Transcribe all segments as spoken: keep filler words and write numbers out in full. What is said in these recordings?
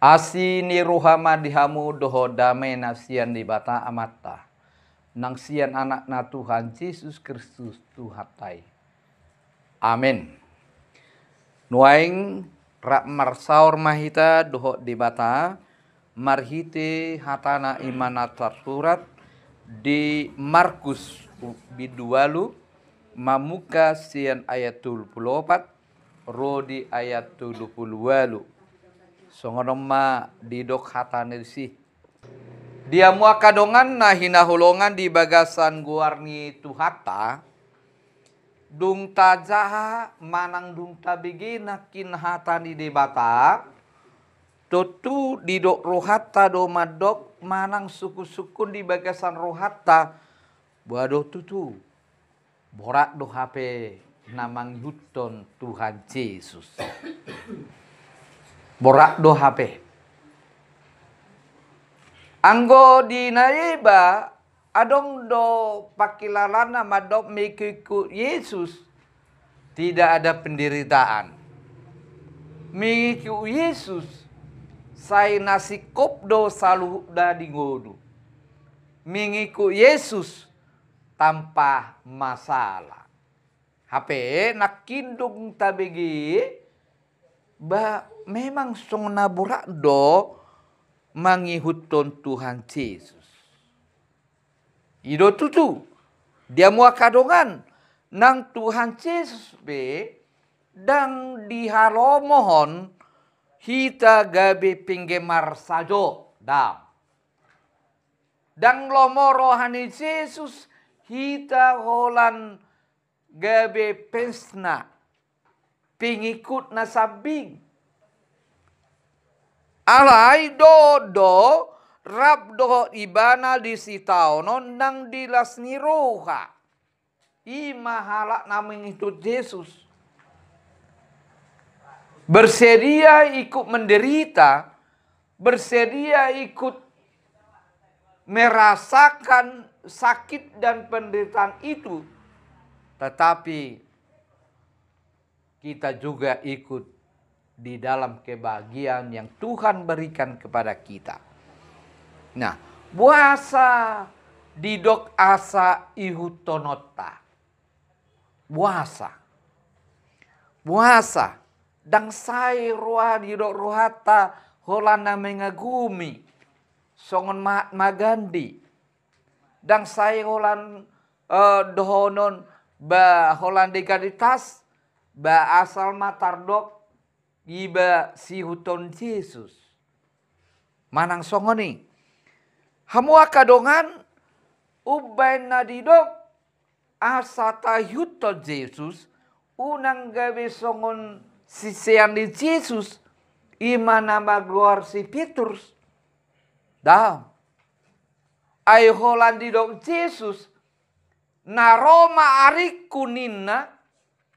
Asi ni roha ma di hamu dohot dame na sian Debata Amanta, nang sian Anakna Tuhan Jesus Kristus Tuhanta i. Amen. Nuaeng rap marsaor ma hita dohot Debata marhite hatana i ma na tarsurat di Markus bindu ualu, mamungka sian ayat tolu pulu opat ro di ayat tolu pulu ualu. Songon on ma didok hatana disi. Di hamu angka dongan na hinaholongan di bagasan goar ni Tuhanta, dung tajaha manang dung tabege nangkin hata ni Debata, tontu didok rohanta do mandok manang sungkunsungkun di bagasan rohanta, boha do tutu borat do hape na mangihuthon Tuhan Jesus. Borat do hape. Anggo di na iba, adong do pangkilalaanna mandok mengikut Yesus tidak ada penderitaan. Mengikut Yesus sai na singkop do saluhutna di ngolu. Mengikut Yesus tanpa masalah. Hape nangkin dung tabege, ba memang songon na borat do mangihuthon Tuhan Jesus. I do tutu, di hamu angka dongan, nang Tuhan Jesus pe ndang dihalomohon hita gabe penggemar sajo, ndang. Ndang lomo roha ni Jesus hita holan gabe fansna, pengikutna sambing. Alai dohot do rap dohot ibana di sitaonon nang di las ni roha. I ma halak na mengikut Jesus. Bersedia ikut menderita, bersedia ikut merasakan sakit dan penderitaan itu, tetapi kita juga ikut di dalam kebahagiaan yang Tuhan berikan kepada kita. Nah, boasa didok asa ihuthononta? Boasa? Boasa? Ndang sai roha didok rohanta holan na mengagumi songon Mahatma Gandhi. Ndang sai holan, eh, dohonon ba holan legalitas, ba asal ma tardok iba siihuthon Jesus. Manang songon i. Hamu angka dongan, umbaen na didok asa taihuthon Jesus, unang gabe songon sisean ni Jesus, i ma na margoar si Petrus. Ndang. Ai holan didok Jesus, na ro ma aringku ninna,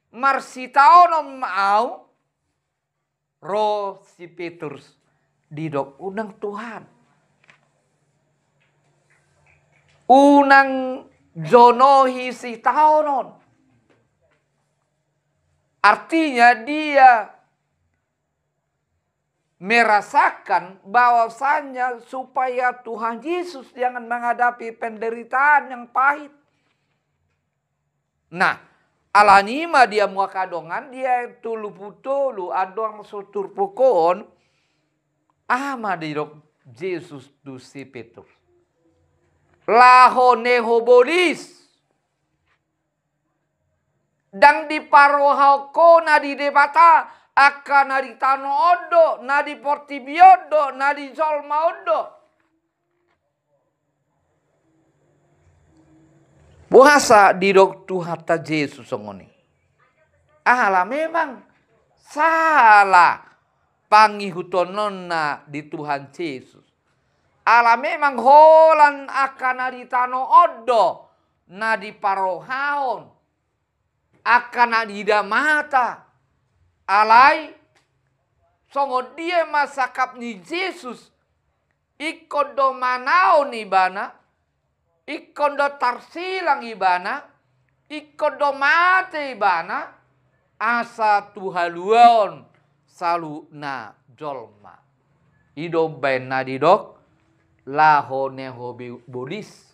marsitaonon ma ahu, ro si Petrus didok unang Tuhan. Unang jonohi sitaonon. Artinya dia merasakan bahwasanya supaya Tuhan Yesus jangan menghadapi penderitaan yang pahit. Nah, alani i ma di hamu angka dongan, di ayat tolu pulu tolu, adong so turpuk on, aha ma didok Jesus tu si Petrus? Laho neho bolis. Ndang diparrohahon ho na di Debata, angka na di tano on do, na di portibi on do, na di jolma on do. Boasa didok Tuhanta Jesus songon i? Ala memang sala pangihuthononna di Tuhan Jesus. Ala memang holan angka na di tano on do na diparrohahon, angka na diida mata. Alai songon dia ma sangkap ni Jesus, ingkon do manaon ibana, ingkon do tarsilang ibana, ingkon do mate ibana, asa tu haluaon saluhutna jolma. I do umbahen na didok laho neho bi-, bolis.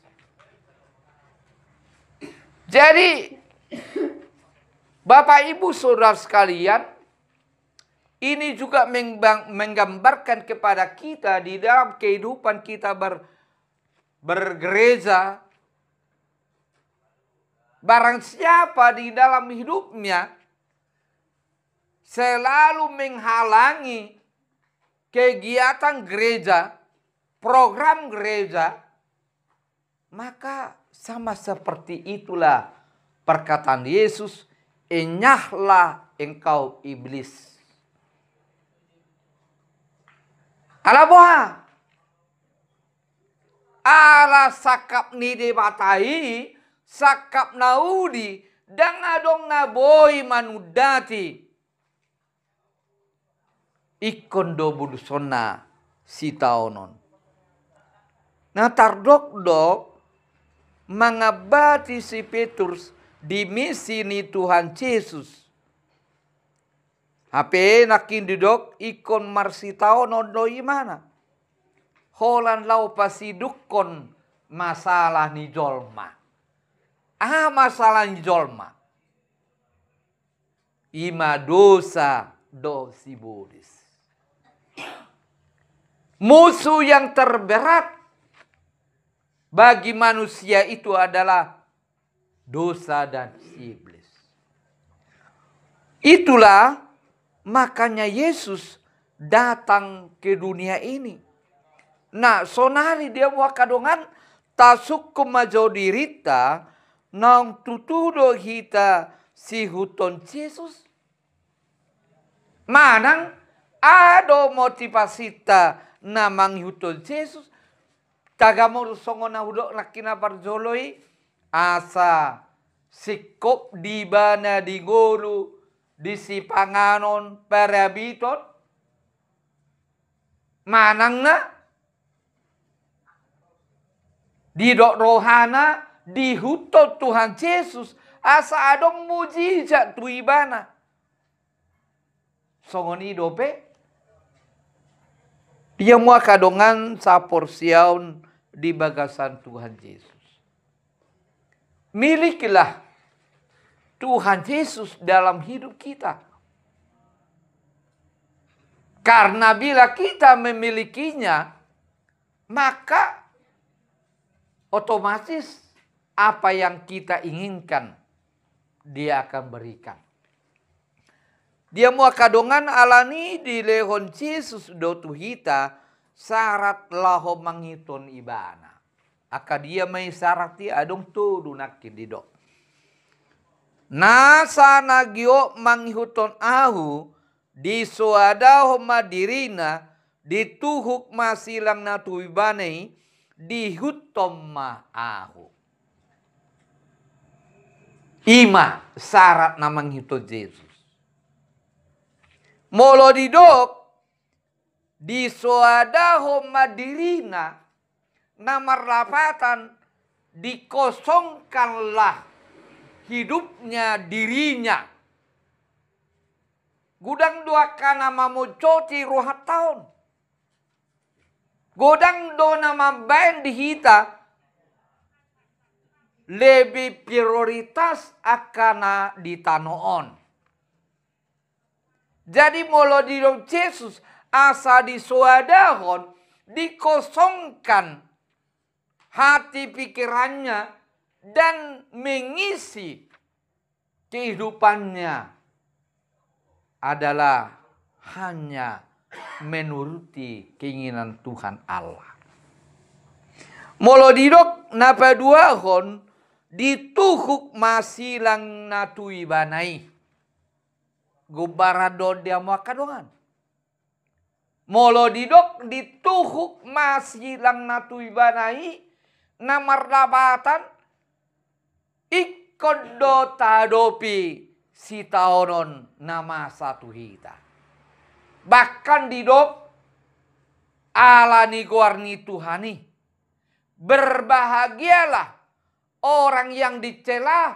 Jadi, Bapak Ibu Saudara sekalian, ini juga mengbang-, menggambarkan kepada kita di dalam kehidupan kita ber-, bergereja, barang siapa di dalam hidupnya selalu menghalangi kegiatan gereja, program gereja, maka sama seperti itulah perkataan Yesus, "Enyahlah engkau iblis." Ala boha? Ala sangkap ni Debata i, sangkap na uli, ndang adong na boi manundati. Ingkon do bolusonna sitaonon. Na tardokdok mangambati si Petrus di misi ni Tuhan Jesus. Hape nangkin didok ingkon marsitaonon do ibana. Holan laho pasidukkon masalah ni jolma. Aha masalah ni jolma? I ma dosa dohot sibolis. Musuh yang terberat bagi manusia itu adalah dosa dan sibolis. Itulah makanya Yesus datang ke dunia ini. Nah, sonari dia muaka dongan, tasungkun ma jo dirinta, naung tutu do hita siihuthon Jesus. Manang aha do motivasinta na mangihuthon Jesus? Tagamon songon na hudok nangkin na parjolo i, asa singkop di ibana di ngolu, di sipanganon, parabiton, manang na didok rohana diihuthon Tuhan Jesus, asa adong mujizat tu ibana. Songon i dope, dia muaka dongan saporseaon di bagasan Tuhan Jesus. Milikilah Tuhan Yesus dalam hidup kita. Karena bila kita memilikinya, maka otomatis apa yang kita inginkan, Dia akan berikan. Dia muaka dongan, alani i dilehon Jesus do tu hita syarat laho mangihuthon Ibana. Angka dia ma i syarat i? Adong tolu nangkin didok. Nasa na giot mangihuthon Ahu, disoadahon ma dirina, dituhuk ma silang na tu ibana i, diihuthon ma Ahu. I ma syarat na mangihuthon Jesus. Molo didok, disoadahon ma dirina, na marlapatan dikosongkanlah hidupnya, dirinya. Godang do angka na mamonjoti rohanta on. Godang do na mambahen di hita lebih prioritas angka na di tano on. Jadi molo didok Jesus asa disoadahon, dikosongkan hati pikirannya dan mengisi kehidupannya adalah hanya menuruti keinginan Tuhan Allah. Molo didok na paduahon, dituhuk ma silang na tu ibana i. Gombaran do on dia muaka dongan. Molo didok dituhuk ma silang na tu ibana i, na marlapatan ingkon do tahadopi sitaonon na masa tu hita. Bahkan didok ala ni goar ni Tuhan i, berbahagialah orang yang dicela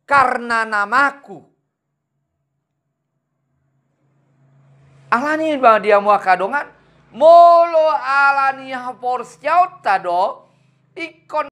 karena namaku. Alani i ma dia muaka dongan, Molo ala ni haporseaonta do, ingkon